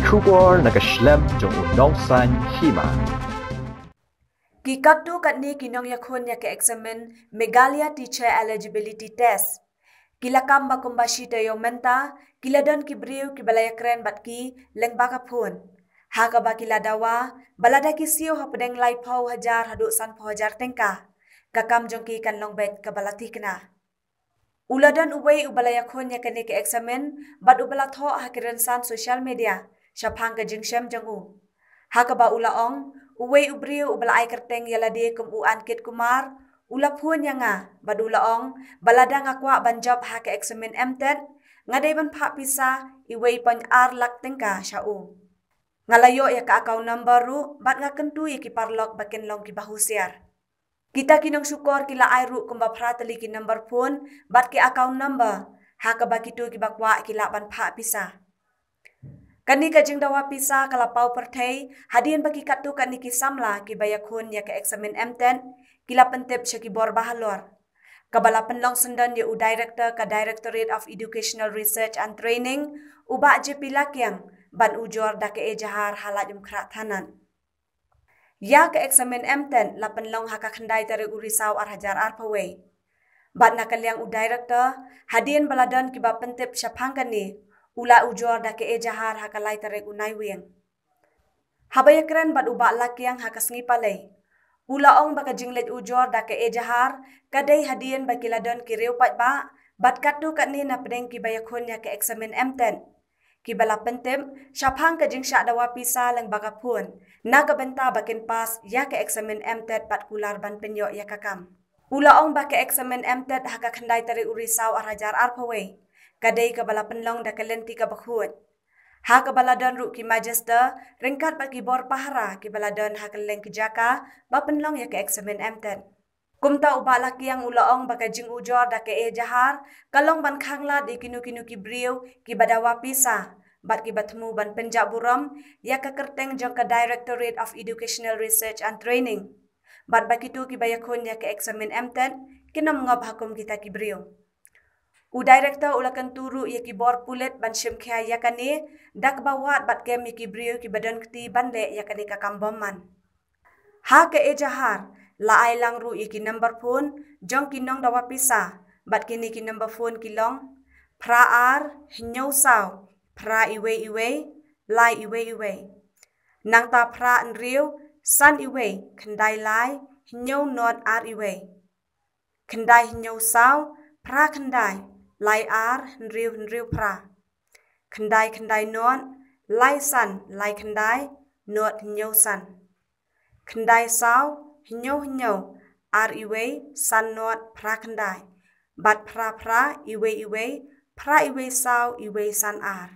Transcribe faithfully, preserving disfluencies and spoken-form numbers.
Khubor na ka shlem jong u nongsan hima. Ki katto katne ki nongïakhun ïa ka eksamin Meghalaya Teacher Eligibility Test ki la kam ba kumba shi taïew mynta, ki la don ki briew kiba la ïakren bad ki lyngba ka phone. Ha kaba ki la dawa ba lada ki siew hapdeng laiphew hajar haduh sanphew hajar tyngka, ka kam jong ki kan long beit kaba la thikna. U la don uwei uba la ïakhun ïa kane ka eksamin bad uba la thoh ha ki rynsan social media shaphang ka jingshem jong u. Ha kaba u la ong, uwei u briew uba la ai kyrteng ïa lade kum u Ankit Kumar u la phone ïa nga bad u la ong ba lada nga kwah ban jop ha ka eksamin MTET, nga dei ban phah pisa uwei point ar lak tyngka sha u. Nga la ïoh ïa ka account number ruh bad nga kyntu ïa ki paralok ba kin long kiba husiar. Kita ki nongshukor ki la ai ruh kumba phra tylli ki number phone bad ki account number, ha kaba kito kiba kwah ki lah ban phah pisa. Kane ka jingdawa pisa ka la paw pyrthei hadien ba ki katto katne ki samla kiba ïakhun ïa ka eksamin MTET ki la pyntip sha ki bor bahalor. Kaba la pynlong syndon ïa u director ka Directorate of Educational Research and Training, u Bah J P Lakiang, ban ujor da ka ejahar ha Laitumkhrah Thanad. Ïa ka eksamin MTET la pynlong ha ka khyndai tarik u Risaw ar hajar arphew wei. Bad na ka liang u director, hadien ba la don kiba pyntip shaphang kane, u la ujor da ka ejahar ha ka lai tarik u Naiwieng. Haba ïakren bad u Bah Lakiang ha ka sngi Palei, u la ong ba ka jingleit ujor da ka ejahar ka dei hadien ba ki la don ki riew paidbah bad katto katne na pdeng kiba ïakhun ïa ka eksamin MTET kiba la pyntip shaphang ka jingshah dawa pisa lyngba ka phone na ka bynta ba kin pass ïa ka eksamin MTET bad kular ban pynïoh ïa ka kam. U la ong ba ka eksamin MTET ha ka khyndai tarik u Risaw ar hajar arphew wei ka dei kaba la pynlong da ka lynti kaba khuid, ha kaba la don ruh ki magister ryngkat bad ki bor pahara kiba la don ha kylleng ki jaka ba pynlong ïa ka eksamin MTET. Kumta u Bah Lakiang u la ong ba ka jingujor da ka ejahar ka long ban khanglad ïa kino kino ki briew kiba dawa pisa bad kiba thmu ban pynjah burom ïa ka kyrteng jong ka Directorate of Educational Research and Training. Bad ba kito kiba ïakhun ïa ka eksamin MTET kin ym ngop ha kum kita ki briew. U director u la kyntu ruh ïa ki bor pulit ban shim khia ïa kane da kaba wad bad kem ïa ki briew kiba don kti ban leh ïa kane ka kam bymman. Ha ka ejahar la ai lang ruh ïa ki number phone jong ki nongdawa pisa bad kine ki number phone ki long phra ar hynñiew saw phra uwei uwei lai uwei uwei, nangta phra hynriew san uwei khyndai lai hynñiew nod ar uwei, khyndai hynñiew saw phra khyndai lai ar hynriew hynriew phra, khyndai khyndai nod lai san lai khyndai nod hynñiew san, khyndai saw hynñiew hynñiew ar uwei san nod phra khyndai, bad phra phra uwei uwei phra uwei saw uwei san ar.